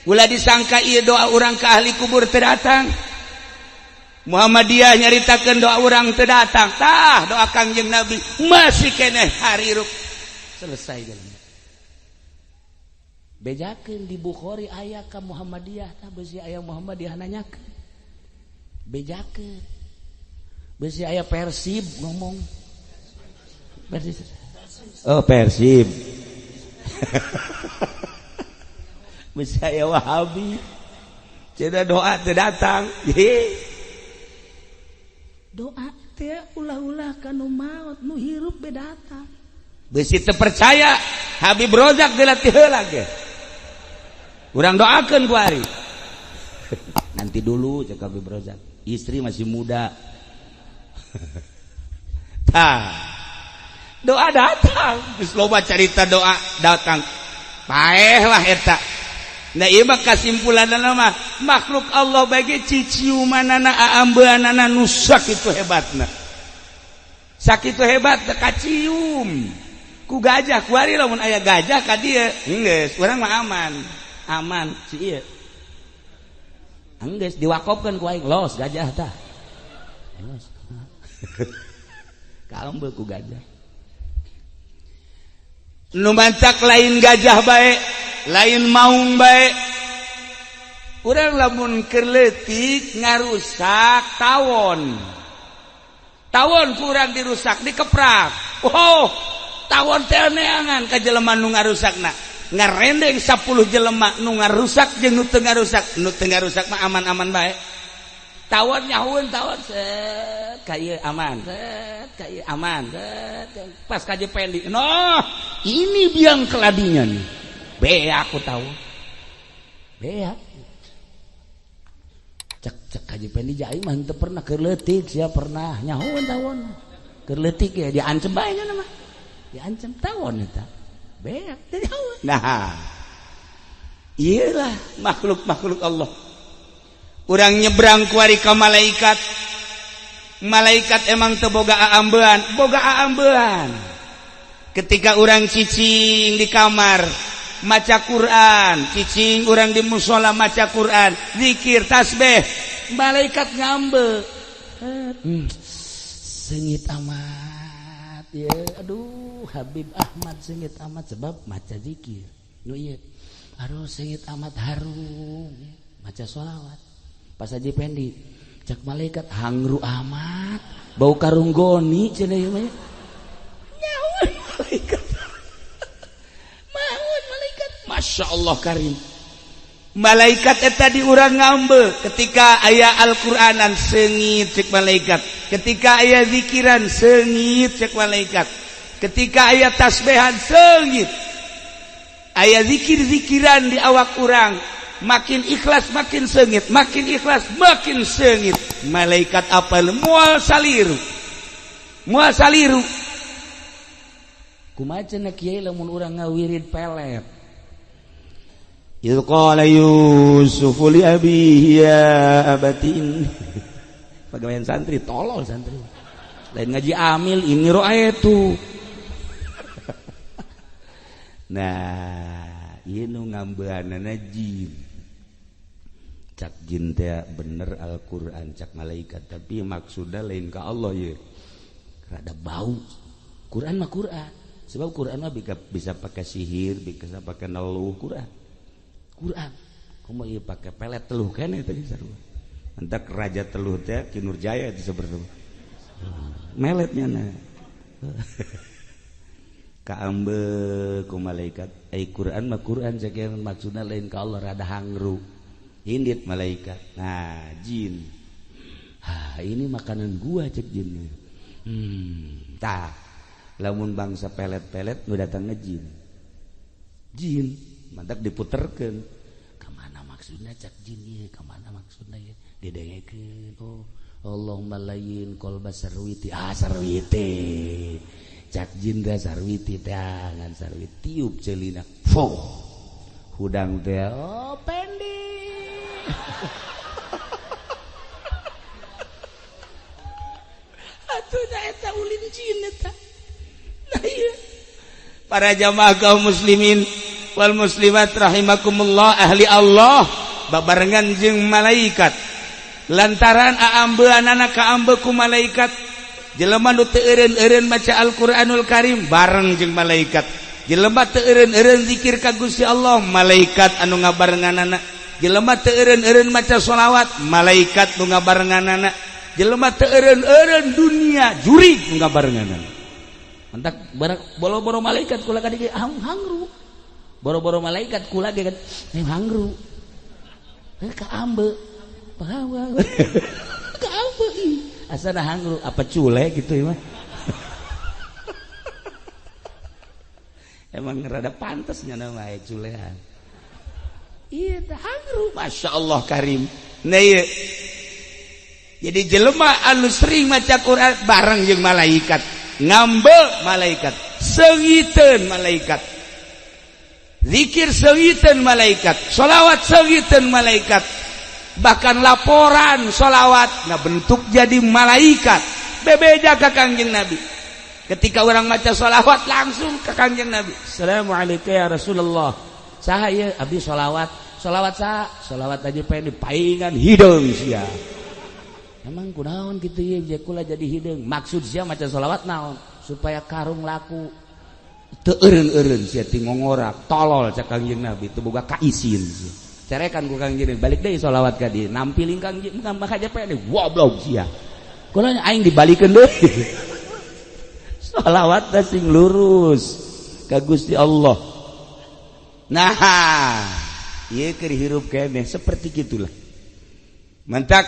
Ulah disangka ieu doa urang ke ahli kubur teu datang. Muhammadiyah nyaritakeun doa urang teu datang. Tah doa Kangjeng Nabi masih keneh harirup. Selesai jalan. Bejakeun di Bukhari aya ka Muhammadiyah tah beusi aya Muhammadiyah nanyakeun. Bejakeun. Beusi aya Persib ngomong. Persib. Oh Persib. Beusi aya Wahabi. Cenah doa teu datang. Doa teh ulah-ulah ka nu maot nu hirup be datang. Beusi teu percaya Habib Rozak dilatih heula ge. Urang doakeun ku ari. Nanti dulu cek Habib Rozak. Istri masih muda. Tah. Doa datang. Geus loba carita doa datang. Paeh lah eta. Nah ieu mah kasimpulanna mah makhluk Allah bagi ciciumanana aambeanana nu sakitu hebatna. Sakitu hebat teh kacium. Ku gajah kuari lamun aya gajah ka dieu geus urang mah aman. Aman si ieu. Enggeus diwakofkeun ku aing los gajah tah. Los. Kaambe ku gajah. Nu mancak lain gajah bae, lain maung bae. Urang lamun keur leutik ngarusak tawon. Tawon kurang dirusak dikeprak. Oh, tawon teh neangan ka jelema nu ngarusakna. Ngarendeng 10 jelema nu ngarusak jeung nu teu ngarusak. Nu teu ngarusak mah aman-aman bae. Tawon nyahueun tawon set ka ieu aman, set ka ieu aman, set pas ka Pendi. Noh, ini biang keladinya nih. Beak aku tahu. Beak. Cek cek Haji Pendi jai mah henteu pernah keur leutik sia pernah nyahueun tawon. Keur leutik ya diancem bae nya mah. Diancem tawon eta. Beak teu nyahueun. Nah, iyalah makhluk-makhluk Allah. Urang nyebrang kuari ka malaikat. Malaikat emang teu boga aambean, boga aambean. Ketika urang cicing di kamar maca Quran, cicing urang di musola maca Quran, zikir, tasbih, malaikat ngambe. Seungit amat ya, aduh Habib Ahmad seungit amat sebab maca zikir. Nu ieu, aduh seungit amat harum maca sholawat. Pas Haji Pendi cek malaikat hangru amat bau karung goni cenah ieu mah. Nyawan malaikat. Maun malaikat. Masya Allah karim. Malaikat eta di urang ngambe ketika aya Al-Qur'anan seungit cek malaikat. Ketika aya zikiran seungit cek malaikat. Ketika aya tasbihan seungit. Aya zikir-zikiran di awak urang. Makin ikhlas makin seungit, makin ikhlas makin seungit. Malaikat apal moal saliru. Moal saliru. Kumaha cenah kiai lamun urang ngawirid pelet. Idz qala Yusuf li abihi ya abati inni. Pagawean santri tolol santri. Lain ngaji amil ini ro'aitu. Nah, ieu nu ngambeanana jin. Cak jin teh bener Al-Qur'an cak malaikat tapi maksudna lain ka Allah ye. Rada bau. Quran mah Quran. Sebab Quran mah bisa pakai sihir, bisa pakai neluh Quran. Quran. Kumaha ieu pake pelet teluh keneh teh sarua. Entak raja teluh teh Ki Nurjaya itu seperti meletnya na. Kaambe ku malaikat. Ai Quran mah Quran sakieu maksudna lain ka Allah rada hangru. Indit malaikat. Nah, jin. Ha, ini makanan gua cek jin. Tah. Lamun bangsa pelet-pelet nu datang ngejin. Jin, mantap diputerkeun. Kamana maksudna cek jin ieu? Kamana maksudna ieu? Didengekeun. Oh, Allahumma layyin qalba sarwiti. Ah, sarwiti. Cak jin teh sarwiti teh ngan sarwiti tiup ceulina. Foh. Hudang teh oh Pendi. Atuh da eta ulin jin eta. Nah, iya. Para jamaah kaum muslimin, wal muslimat rahimakumullah ahli Allah babarengan jeung malaikat lantaran aambeanana kaambe ku malaikat jelema nu teu eureun-eureun maca Al-Qur'anul Karim bareng jeung malaikat jelema teu eureun-eureun zikir ka Gusti Allah malaikat anu ngabarenganana jelema teu eureun-eureun maca sholawat malaikat nu ngabarenganana jelema teu eureun-eureun dunia jurig nu ngabarenganana mantak boro-boro malaikat kula ka dieu hangru boro-boro malaikat kula ge kan hangru kaambe kaambe asana hangru apa cule gitu ya mah. Emang rada pantasnya nama culean. Iya hangru Masya Allah Karim. Nah iya. Jadi jelema anu sering maca Quran bareng jeung malaikat, ngambe malaikat, seungiteun malaikat, zikir seungiteun malaikat, sholawat seungiteun malaikat, bahkan laporan sholawat ngabentuk jadi malaikat. Bebeja ka Kangjeng Nabi. Ketika orang maca sholawat langsung ke Kangjeng Nabi. Assalamualaikum ya Rasulullah. Saha ieu abdi sholawat. Sholawat saha? Sholawat aja pengen dipaingan hideung sia. Emang kunaon kitu ieu je kula jadi hideung. Maksud sia maca sholawat naon? Supaya karung laku. Teu eureun-eureun sia ti ngongorak, tolol cak Kangjeng Nabi teu boga kaisin sia. Carekan ku Kangjeng Nabi, balik deui sholawat ka dieu. Nampiling Kangjeng maka aja pengen goblok sia. Kula aing dibalikeun deui. Sholawat sing lurus ka Gusti Allah. Nah, ieu keur hirup keneh seperti gitulah. Mantak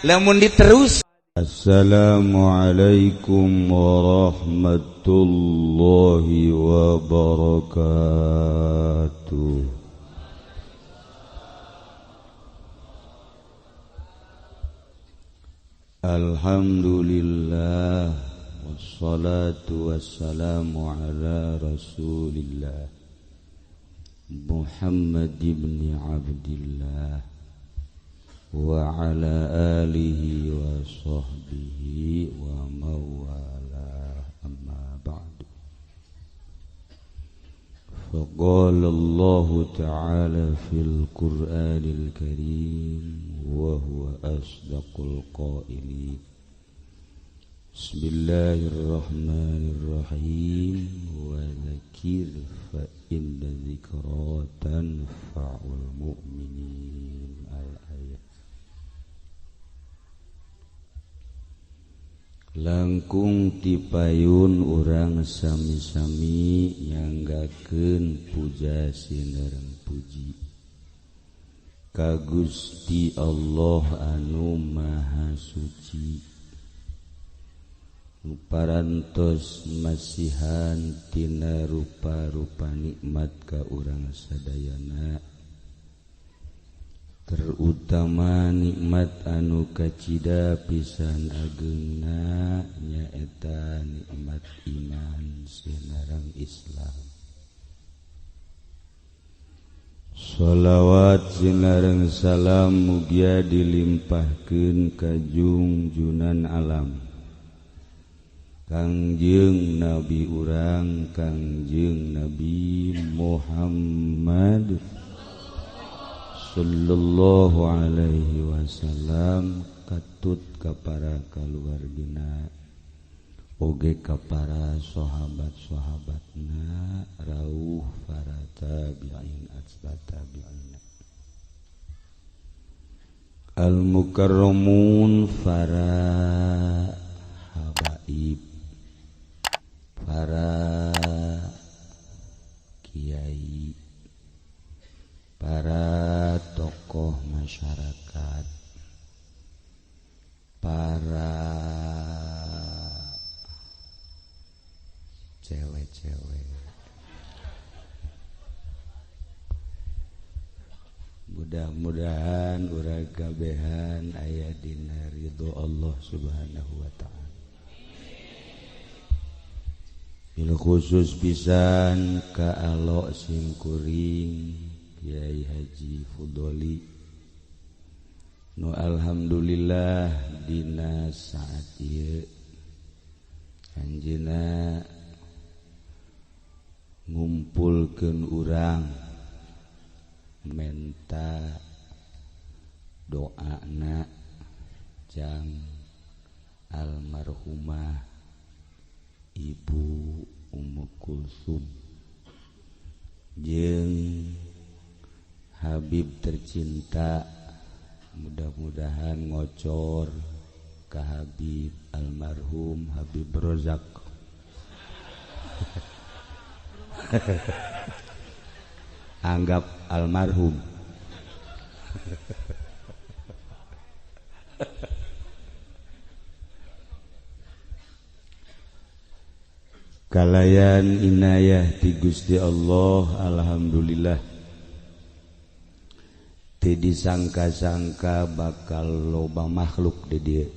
lamun diterus. Assalamualaikum warahmatullahi wabarakatuh. Alhamdulillah wassalatu wassalamu ala Rasulillah Muhammad ibn Abdillah wa ala alihi wa sahbihi wa mawala, amma ba'du. Faqala Allah ta'ala fil Qur'anil Karim wa huwa asdaqul qailin. Bismillahirrahmanirrahim. Wa dzakir fa inna dzikra tanfa'ul mu'minin. Al-ayat. Langkung tipayun urang sami-sami nyanggakeun puja sinareng puji ka Gusti Allah anu Maha Suci, nu parantos masihan tina rupa-rupa nikmat ka urang sadayana, terutama nikmat anu kacida pisan ageungna nyaeta nikmat iman sinareng Islam. Sholawat sinareng salam mugia dilimpahkeun ka jungjunan alam Kangjeng Nabi urang Kangjeng Nabi Muhammad sallallahu alaihi wasallam, katut ka para kaluargina oge ka para sahabat-sahabatna, rauh para tabi'in atba tabi'in, al mukarramun para habaib, para kiai, para tokoh masyarakat, para cewek-cewek. Mudah-mudahan urang kabehan aya dina ridho Allah Subhanahu wa ta'ala. Bil khusus pisan ka alok simkuring Kiai Haji Fudoli nu alhamdulillah dina saat ieu anjeunna ngumpulkeun urang Menta doana jang almarhumah Ibu Ummu Kulsum jeung Habib tercinta, mudah-mudahan ngocor ke Habib almarhum Habib Rozak. Anggap almarhum. Kalayan inayah ti Gusti Allah, alhamdulillah. Teu disangka-sangka bakal loba makhluk di dieu.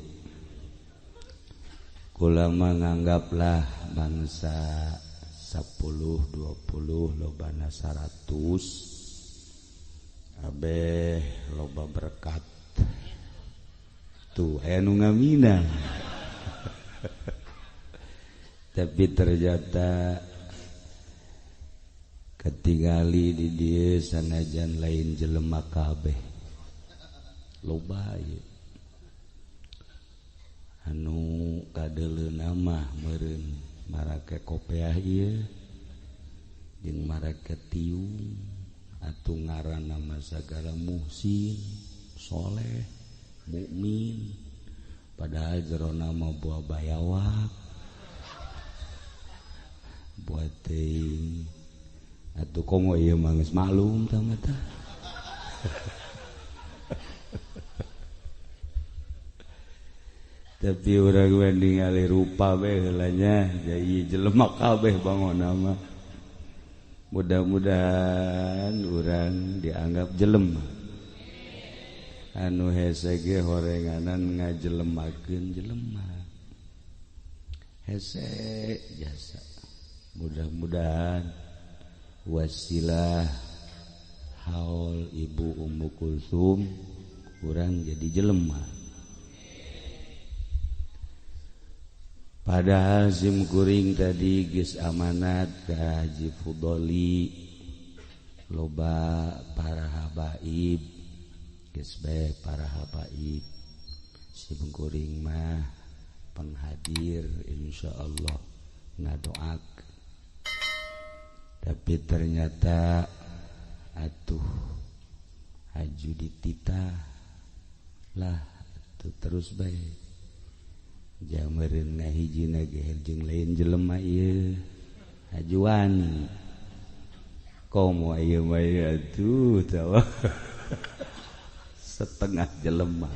Kula mah nganggaplah bangsa 10, 20 lobana 100 abeh loba berkat. Tuh aya nu ngamina. Tapi ternyata ketingali di dieu sanajan lain jelema kabeh. Loba ieu. Anu kadeuleuna mah meureun marake kopeah ieu jeung marake tiung atuh ngaranna mah sagala muhsin, soleh, mukmin, padahal jerona mah buah bayawak, buah teuing. Atuh komo ieu mah geus maklum tah mah tah. Tapi urang we ningali rupa we heula nya, jadi jelema kabeh bangona mah. Mudah-mudahan urang dianggap jelema. Anu hese ge horenganan ngajelemakeun jelema. Hese jasa. Mudah-mudahan wasilah haul Ibu Ummu Kulsum urang jadi jelema. Padahal sim kuring tadi geus amanat ka Haji Fudoli loba para habaib geus bae para habaib sim kuring mah penghadir insyaallah ngadoak. Tapi ternyata atuh haju dititah lah atuh terus bae. Jameureun ngahijina ge jeung lain jelema ieu hajuan komo ieu mah atuh tawa setengah jelema.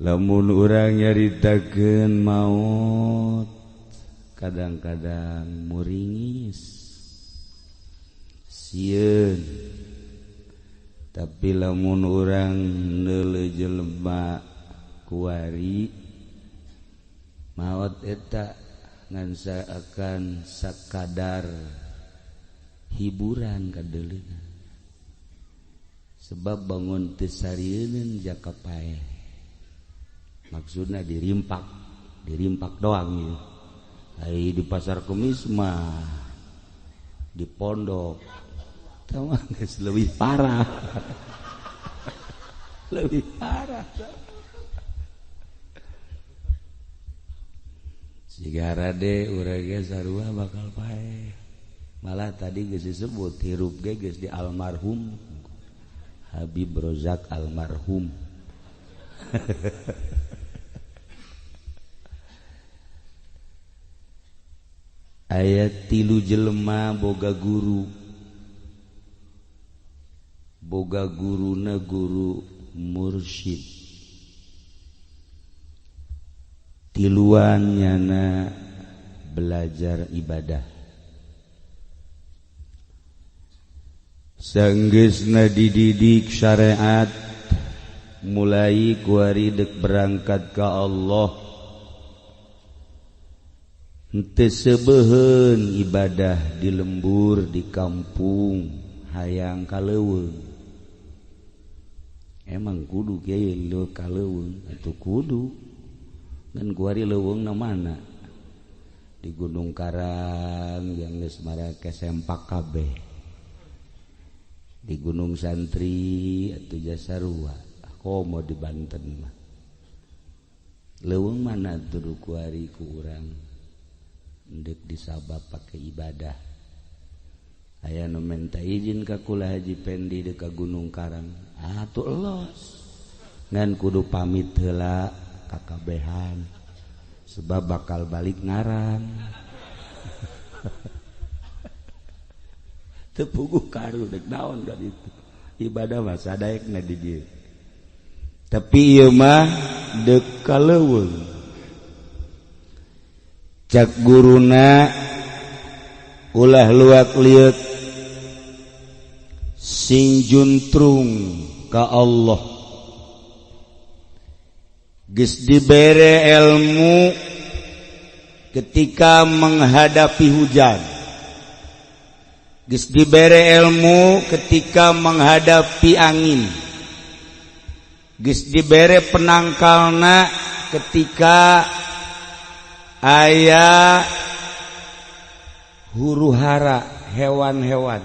Lamun urang nyaritakeun maot kadang-kadang muringis sieun. Tapi lamun urang neuleuh jelema kuari maot eta ngan akan sakadar hiburan kadeuleuna. Sebab bangun teu sarieun jaka paeh. Maksudna dirimpak, dirimpak doang ieu. Ai di pasar Kemis mah di pondok geus leuwih parah. Lebih parah. Siga rade urang ge sarua bakal paeh. Malah tadi geus disebut hirup ge geus di almarhum Habib Rozak almarhum. Aya 3 jelema boga guru. Boga guruna guru mursyid. Tiluan nyana belajar ibadah. Sanggeusna dididik syariat mulai kuari dek berangkat ka Allah. Henteu sebeuheun ibadah di lembur di kampung hayang ka leuweung. Emang kudu kiai leuweung ka leuweung atuh kudu. Ngan kuari leuweungna mana? Di Gunung Karang yang geus marake sempak kabeh. Di Gunung Santri atuh jasarua. Komo di Banten mah. Leuweung mana tuh kuari ku urang ndek disabab pake ibadah. Aya nu menta izin ka kula Haji Pendi deuk ka Gunung Karang. Atuh elos. Ngan kudu pamit heula ka kabehan. Sebab bakal balik ngarang. Teu puguh karu dek naon ka ditu. Ibadah mah sadaekna di dieu. Tapi ieu mah deuk ka leuweung. Cak guruna ulah luak lieuk sing juntrung ka Allah. Geus dibere ilmu ketika menghadapi hujan. Geus dibere ilmu ketika menghadapi angin. Geus dibere penangkalna ketika aya huru-hara hewan-hewan.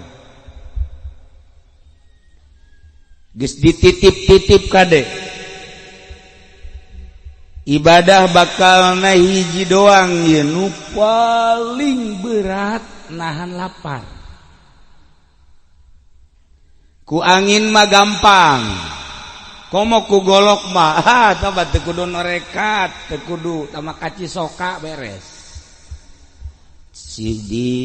Geus dititip-titip kade. Ibadah bakalna hiji doang ye nu paling berat nahan lapar. Ku angin mah gampang. Komo ku golok mah, ah tah teu kudu norekat, teu kudu tama kaci soka beres. Sidi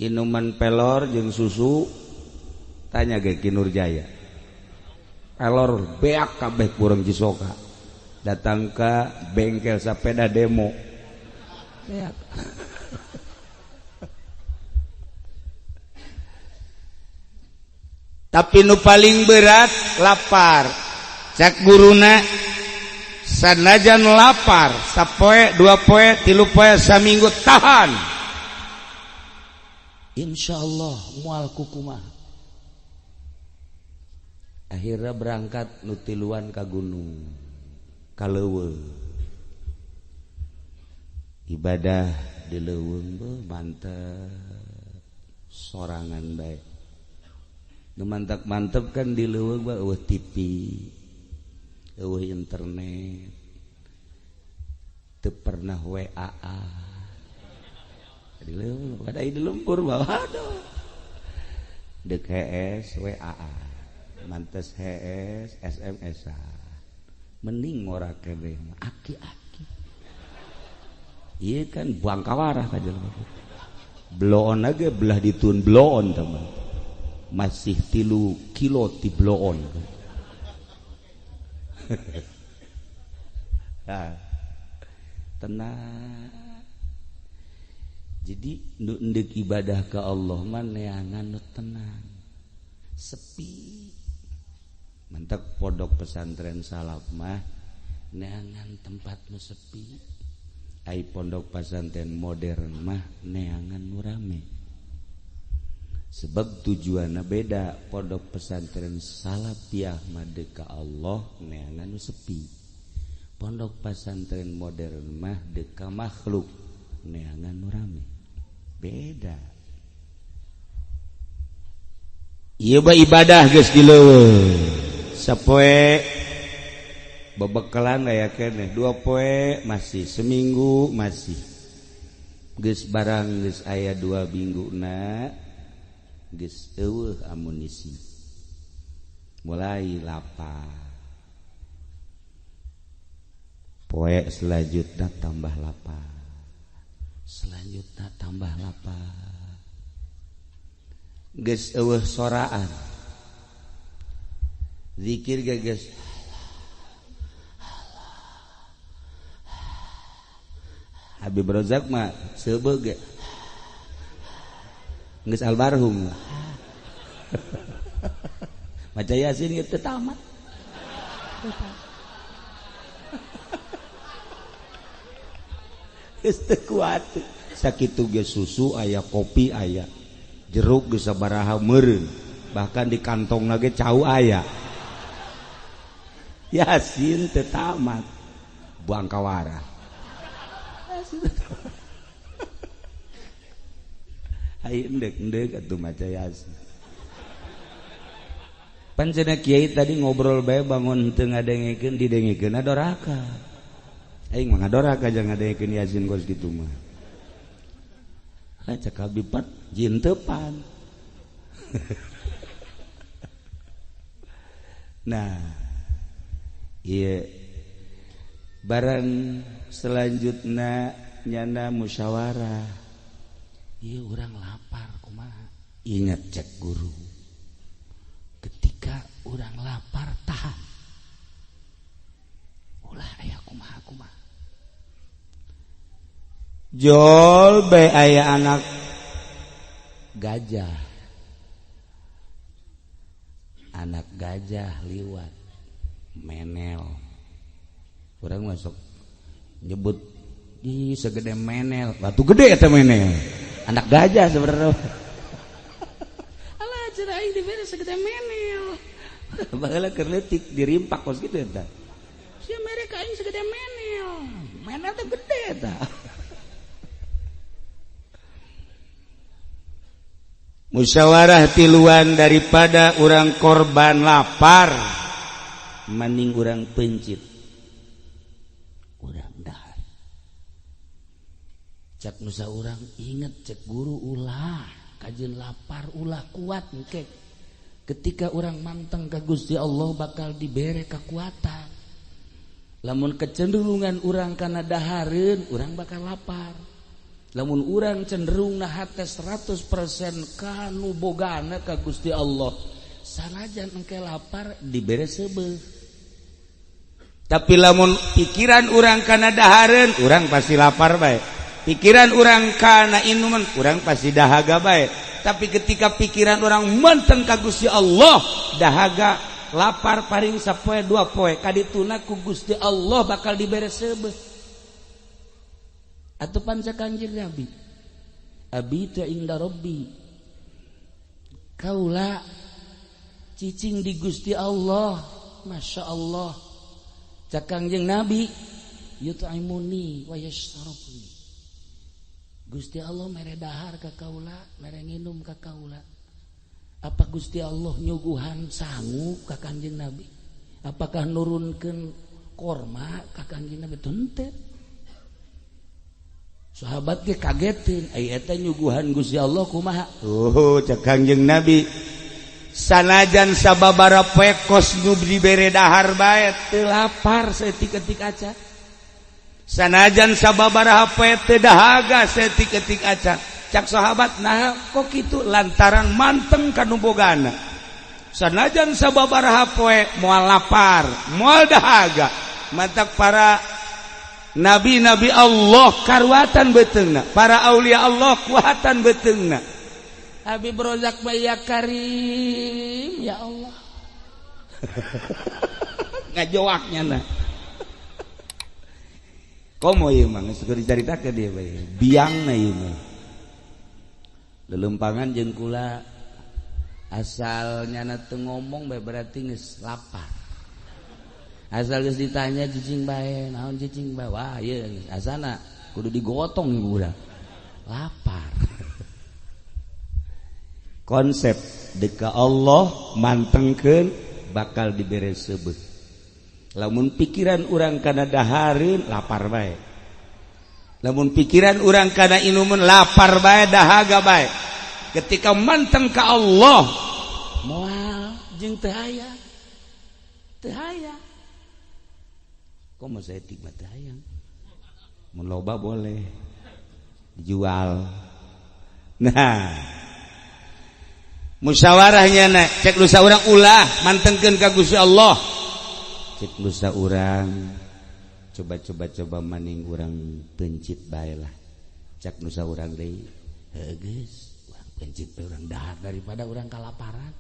inuman pelor jeung susu tanya ge Ki Nurjaya. Pelor beak kabeh kurang cisoka. Datang ke bengkel sepeda demo. Beak. Tapi nu paling berat lapar. Cak guruna sanajan lapar sapoe, dua poe, tilu poe, saminggu tahan. Insyaallah moal kukumaha. Akhirnya berangkat nu tiluan ka gunung, ka leuweung. Ibadah di leuweung beuh mantep sorangan bae. Nu mantep-mantep kan di leuweung mah eueuh TV, eueuh internet, teu pernah WA. Di leuweung pada di lumpur mah aduh. Deuk HS WA, mantes HS SMS. Mending ngora keneh aki-aki. Ieu kan bangkawarah ka jelema. Bloon ge belah ditun bloon teman. Masih 3 kilo ti bloon. Nah, tenang. Jadi nu endek ibadah ke Allah mah neangan nu tenang, sepi. Mantak pondok pesantren salaf mah neangan tempat nu sepi. Ai pondok pesantren modern mah neangan nu rame. Sebab tujuanna beda. Pondok pesantren salafiyah mah deuk ka Allah neangan nu sepi. Pondok pesantren modern mah deuk ka makhluk neangan nu rame. Beda. Ieu mah ibadah geus di leuweung. Sapoe bebekalan aya keneh, 2 poe masih, seminggu masih. Geus barang geus aya 2 mingguna geus eueuh amunisi. Mulai lapar. Poe selanjutna tambah lapar. Selanjutna tambah lapar. Geus eueuh soraan. Zikir geus Habib Rozak mah seubeuh ge geus almarhum. Maca Yasin ge teu tamat. Geus teu kuat. Sakitu ge susu aya, kopi aya, jeruk geus sabaraha meureun, bahkan di kantongna ge cau aya. Yasin teu tamat. Bangkawara. Hayu endek-endek atuh maca Yasin. Pan cenah kiai tadi ngobrol bae bangun teu ngadengekeun didengekeun doraka. Aing mah ngadoraka jangan ngadengekeun Yasin kos kitu mah. Lah cek Habib Pat jin teu pan. Nah, iya barang selanjutnya nyana musyawarah. Iya urang lapar kumaha. Ingat cek guru. Ketika urang lapar tahan. Ulah aya kumaha kumaha. Jol bae aya anak gajah. Anak gajah liwat menel. Urang masuk nyebut di segede menel, batu gede eta menel. Anak gajah sebenarnya. Alah cenah aing dibere segede menel. Baheula keur leutik dirimpak kos kitu eta. Sia mere ka aing segede menel. Menel teh gede eta. Musyawarah tiluan daripada urang korban lapar mending urang pencit urang dahar. Cak nusa urang inget cek guru ulah kajeun lapar ulah kuat engke. Ketika urang manteng ka Gusti Allah bakal dibere kekuatan. Lamun kecenderungan urang kana dahareun urang bakal lapar. Lamun urang cenderung na hate 100% kanu bogana ka Gusti Allah sanajan engke lapar dibere seubeuh. Tapi lamun pikiran urang kana dahareun urang pasti lapar bae. Pikiran urang kana inuman urang pasti dahaga bae. Tapi ketika pikiran urang menteng ka Gusti Allah dahaga lapar paring sapoe dua poe kadituna ku Gusti Allah bakal dibere seubeuh. Atau panca Kanjeng Nabi abitu inda rabbi kaula cicing di Gusti Allah. Masya Allah. Cak Kanjeng Nabi yut'imuni wa yashrabuni. Gusti Allah mere dahar ka kaula, mere nginum ka kaula. Apa Gusti Allah nyuguhan sangu ka Kanjeng Nabi? Apakah nurunkeun korma ka Kanjeng Nabi? Henteu. Sahabat ge kagetin, ai eta nyuguhan Gusti Allah kumaha? Oh, cek Kangjeng Nabi. Sanajan sababara poe kos nu dibere dahar bae teu lapar saeutik-eutik acan. Sanajan sababaraha poe teu dahaga saeutik-eutik acan. Cak sahabat, nah kok kitu lantaran manteng ka nu bogana. Sanajan sababaraha poe moal lapar, moal dahaga. Matak para nabi-nabi Allah karuatan beuteungna, para aulia Allah kuatan beuteungna. Habib Rozak ya Karim, ya Allah. Ngajoaknya na. Komo ieu mah geus dicaritakeun dia bae. Biangna ieu mah. Lelempangan jeung kula asal nyana teu ngomong bae berarti geus lapar. Asal geus ditanya cicing bae, naon cicing bae? Wah, ieu geus asana kudu digotong ieu urang. Lapar. Konsep deka Allah mantengkeun bakal dibere seubeuh. Lamun pikiran urang kana dahareun lapar bae. Lamun pikiran urang kana inumun lapar bae, dahaga bae. Ketika manteng ka Allah moal jeung teu aya. Teu aya. Kok mau saya tikmat hayang? Mun loba boleh dijual. Nah, musyawarahnya na cek dosa urang ulah mantengkeun ka Gusti Allah. Cek dosa urang coba-coba maning urang pencit bae lah. Cek dosa urang deui, heuh geus, urang pencit bae urang dahar daripada urang kalaparan.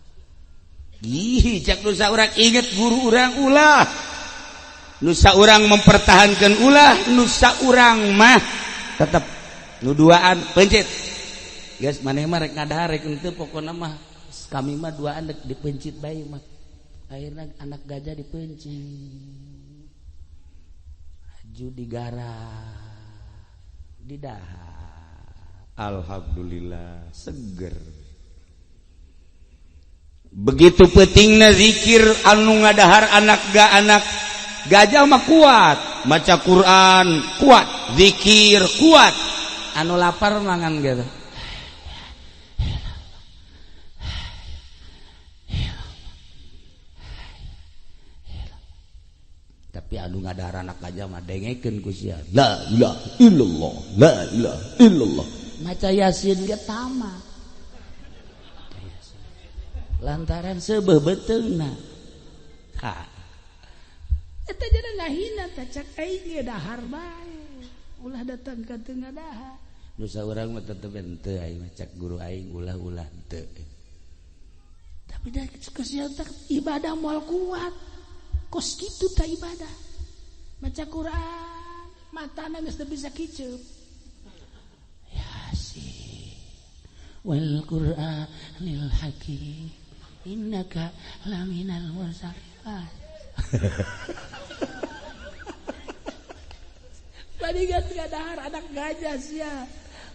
Ih, cek dosa urang inget guru urang ulah. Nusa urang mempertahankan ulah, nusa urang mah tetep nu duaan pencit. Guys, maneh mah rek ngadahar rek henteu pokona mah kami mah duaan rek dipencit bae mah. Akhirna anak gajah dipencit. Haju digarah, didahar. Alhamdulillah seger. Begitu pentingna zikir anu ngadahar anak ga anak gajah mah kuat, maca Quran kuat, zikir kuat. Anu lapar mangan gitu. Tapi anu ngadahar anak gajah mah dengekeun ku sia. La ilaha illallah, la ilaha illallah. Maca Yasin ge tamat. Lantaran seubeuh beuteungna. Ha. Eta jadi ngahina tah cak aing ge dahar bae. Ulah datang ka teu ngadahar. Nu saurang mah tetep henteu aing mah cak guru aing ulah-ulah henteu. Tapi da kesehatan ibadah moal kuat. Kos kitu tah ibadah. Maca Quran, matana geus teu bisa kiceup. Yasin wal Qur'anil Hakim innaka laminal mursalin. Tadi gak dahar anak gajah sia.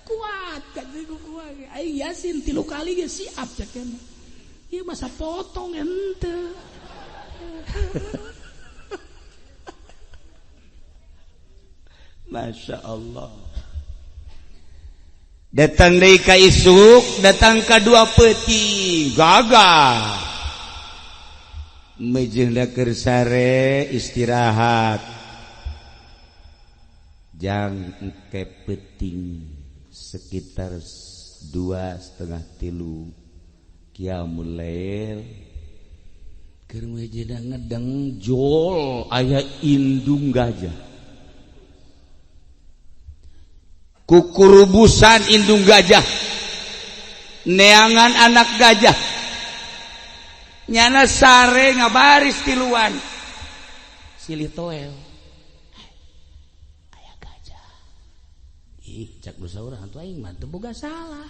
Kuat kan kuat. Aing Yasin 3 kali ge siap cek. Ieu masa potong henteu. Masya Allah. Datang deui ka isuk, datang ka dua peuting, gagah. Mejeuna keur sare istirahat. Jang engke peuting sekitar 2:30 3 qiyamul lail. Keur mejeuna ngedeng jol aya indung gajah. Kukurubusan indung gajah, neangan anak gajah, nyana sare ngabaris tiluan, silih toel, aya gajah, ih cak dosa urang atuh aing mah teu boga salah,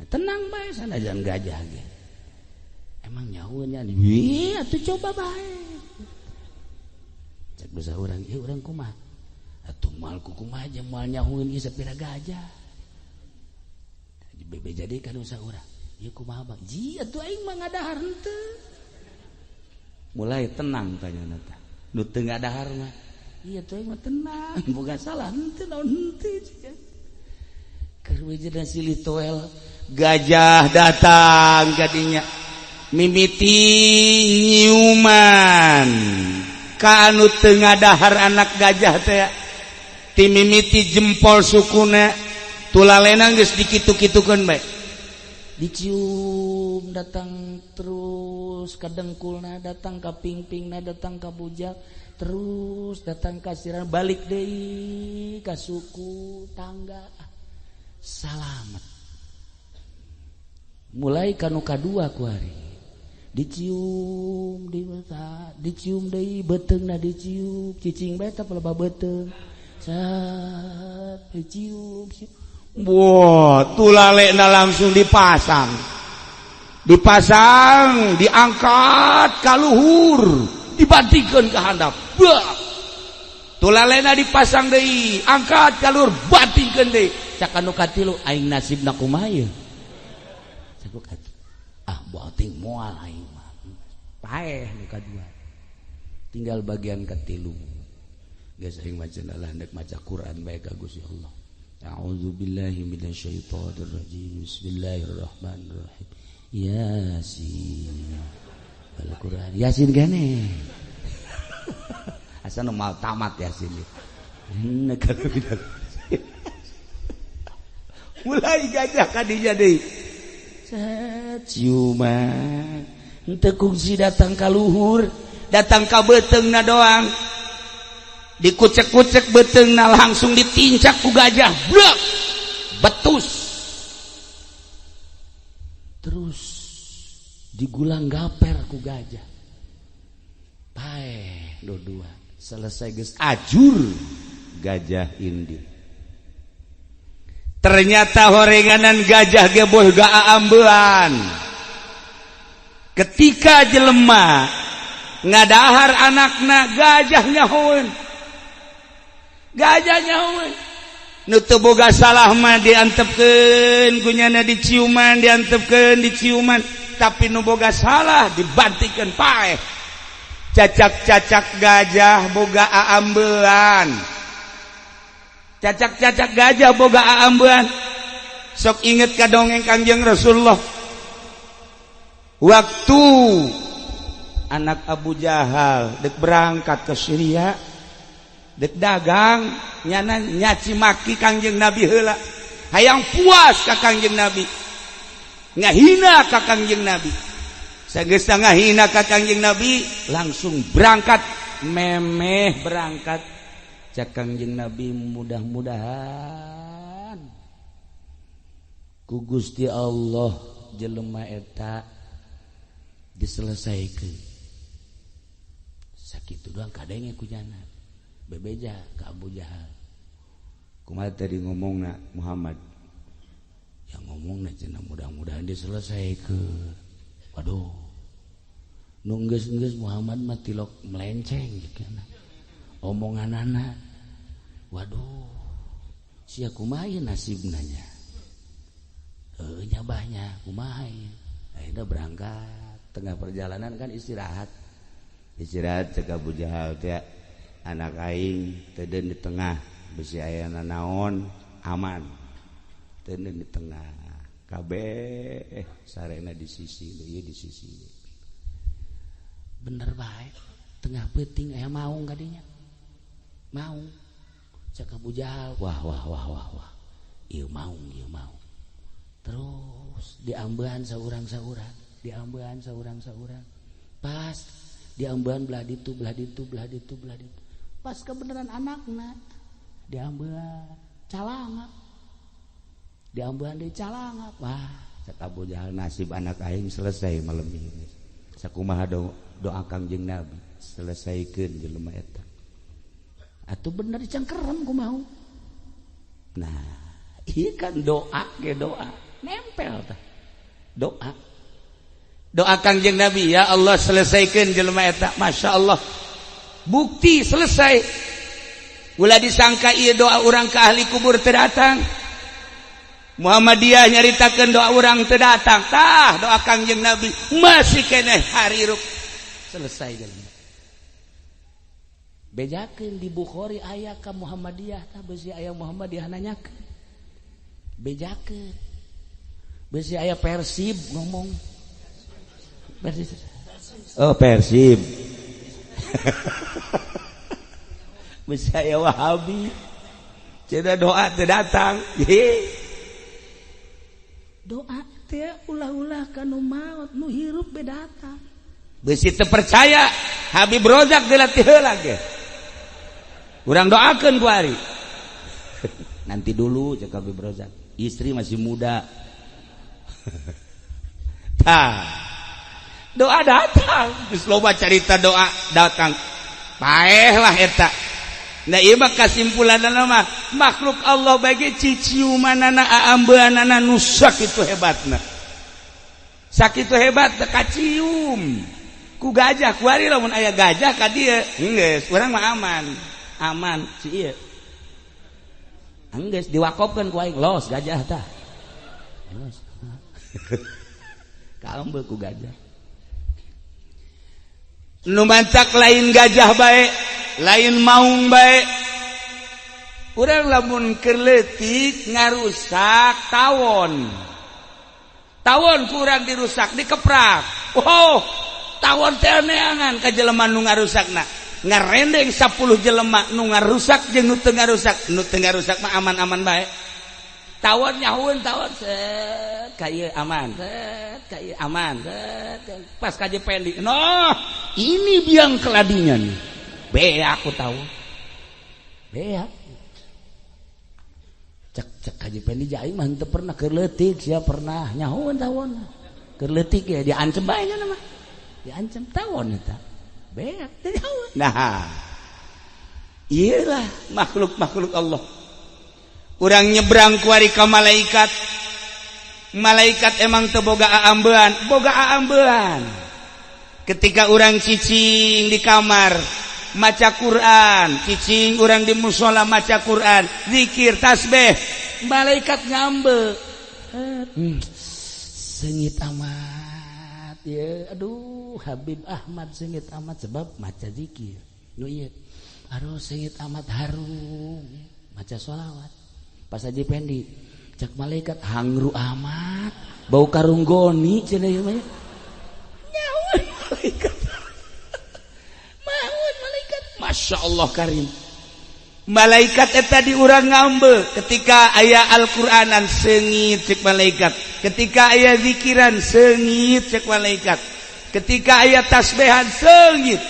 tenang bae sanajan gajah ge, emang nyahueun nya, wih atuh coba bae, cak dosa urang, ieu urang kumaha? Atuh moal kumaha aja moal nyahueun ieu sapira gajah. Bebe jadi ka dosa urang. Ieu kumaha bang? Ji atuh aing mah ngadahar henteu. Mulai tenang tanya tah. Nu teu ngadahar mah. Ieu atuh aing mah tenang, boga salah henteu naon henteu. Keur wejeuna silih toel gajah datang kadinya. Mimiti nyiuman ka anu teu ngadahar anak gajah teh. Timimiti jempol sukuna tulalena geus dikitu-kitukeun bae. Dicium datang terus ka dengkulna, datang ka pingpingna, datang ka bujang, terus datang ka sirah, balik deui ka suku tangga. Salamet. Mulai ka nu kadua kuari. Dicium di mata, dicium deui beuteungna dicium, cicing bae teh pelebah beuteung. Sat, dicium. Wah, tulalekna langsung dipasang. Dipasang, diangkat ka luhur, dibantingkeun ka handap. Bah. Tulalekna dipasang deui, angkat ka luhur, bantingkeun deui. Cak anu katilu aing nasibna kumaha ieu? Cak nu katilu. Ah, bating moal aing mah. Paeh nu kadua. Tinggal bagian katilu. Geus aing maca lah hendak maca Quran bae ka Gusti Allah. A'udzubillahi minasyaitonir rajim. Bismillahirrahmanirrahim. Yasin. Wal Quran. Yasin gane. Asa nu mal tamat Yasin. Mulai gajah kadinya deui. Set ciuman. Henteu kungsi datang ka luhur, datang ka beuteungna doang. Dikucek-kucek beuteungna langsung ditincak ku gajah. Blek. Betus. Terus digulang gaper ku gajah. Paeh dua-dua. Selesai geus ajur gajah indi. Ternyata horenganan gajah ge boh gaambean. Ketika jelema ngadahar anakna gajah nyahoeun. Gajah nyahoeun. Nu teu boga salah mah diantepkeun ku nyana, diciuman, diantepkeun, diciuman, tapi nu boga salah dibantikeun, paeh. Cacak-cacak gajah boga aambean, cacak-cacak gajah boga aambean. Sok inget ka dongeng Kangjeng Rasulullah waktu anak Abu Jahal dek berangkat ke Syria, dek dagang. Nyana nyaci maki Kangjeng Nabi heula, hayang puas ka Kangjeng Nabi, ngahina ka Kangjeng Nabi. Sageus ngahina ka Kangjeng Nabi, langsung berangkat. Memeh berangkat, cak Kangjeng Nabi, "Mudah-mudahan ku Gusti Allah jelema eta diselesaikan." Sakitu doang kadenge ku nyana, bebeja ke Abu Jahal. Kumaha tadi ngomongna Muhammad? Yang ngomong cenah mudah-mudahan diselesaikan. Waduh, nu geus-geus Muhammad mah tilok melenceng gitu omongan anak. Waduh, sia, kumaha nasibna nya? Heuh nya, bahnya kumaha ieu? Akhirnya berangkat, tengah perjalanan kan istirahat, istirahat. Cek Abu Jahal teh, "Anak aing teden di tengah, bisi aya naon, aman teden di tengah." Kabeh sarena di sisi ieu, di sisi. Bener bae, tengah peuting aya maung kadinya, maung. Cek Abu Jahal, "Wah, wah, wah, wah, wah, ieu maung, ieu maung." Terus diambean saurang-saurang, diambean saurang-saurang. Pas diambean belah ditu, belah ditu, belah ditu, belah ditu, pas kebenaran anakna diambean, calangap, diambean di calangap. Wah, cek Abu Jahal, "Nasib anak aing selesai malam ini. Sakumaha do doa Kangjeng Nabi, selesaikan jelema eta." Atuh bener, dicangkerem ku mau. Nah, iya kan, doa ke doa nempel tah. Doa doa Kangjeng Nabi, "Ya Allah, selesaikan jelema eta." Masya Allah, bukti selesai. Ulah disangka ieu doa orang ke ahli kubur teu datang. Muhammadiyah nyaritakeun doa orang teu datang. Tah, doa Kangjeng Nabi masih keneh harirup, Selesai jelema. Bejakeun di Bukhari aya ka Muhammadiyah tah, besi aya Muhammadiyah nanyakeun. Bejakeun. Besi aya Persib ngomong. Persib. Oh, Persib. Besi aya Wahabi. Cenah doa teu datang. Doa teh ulah-ulah ka nu maot, nu hirup be datang. Besi teu percaya, Habib Rozak dilatih heula ge. Urang doakeun ku ari. "Nanti dulu," cek Habib Rozak. "Istri masih muda." Tah. Doa datang. Geus loba carita doa datang. Paeh lah eta. Nah, ieu mah kasimpulanna mah makhluk Allah bagi ciciumanana, aambeanana nu sakitu hebatna. Sakitu hebat kacium ku gajah. Kuari lamun aya gajah ka dieu, geus urang mah aman. Aman si ieu. Enggeus diwakofkeun ku aing, los gajah tah. Los. Kaambe ku gajah. Nu mancak lain gajah bae, lain maung bae. Urang lamun keur leutik ngarusak tawon. Tawon kurang dirusak, dikeprak. Oh, tawon teh neangan ka jelema nu ngarusakna. Ngarendeng 10 jelema, nu ngarusak jeung nu teu ngarusak. Nu teu ngarusak mah aman-aman bae. Tawon nyahueun, tawon set ka ieu aman, set ka ieu aman, set pas ka Pendi. Noh, ini biang keladinya nih. Beak aku tahu. Beak. Cek cek Haji Pendi, aing mah henteu pernah, keur leutik sia pernah nyahueun tawon. Keur leutik ya diancem bae nya mah. Diancem tawon eta. Beak teu nyahueun. Nah, iyalah makhluk-makhluk Allah. Urang nyebrang kuari ka malaikat. Malaikat emang teu boga aambean, boga aambean. Ketika urang cicing di kamar, maca Quran, cicing urang di musola maca Quran, zikir, tasbih, malaikat ngambe. Sengit amat ya, aduh Habib Ahmad sengit amat sebab maca zikir. Nu ieu, aduh sengit amat harum maca sholawat. Pas Haji Pendi cek malaikat hangru amat, bau karung goni cenah ieu mah. Nyawa malaikat. Maun malaikat. Masya Allah karim. Malaikat eta di urang ngambe ketika aya Al-Qur'anan sengit cek malaikat, ketika aya zikiran sengit cek malaikat, ketika aya tasbihan sengit,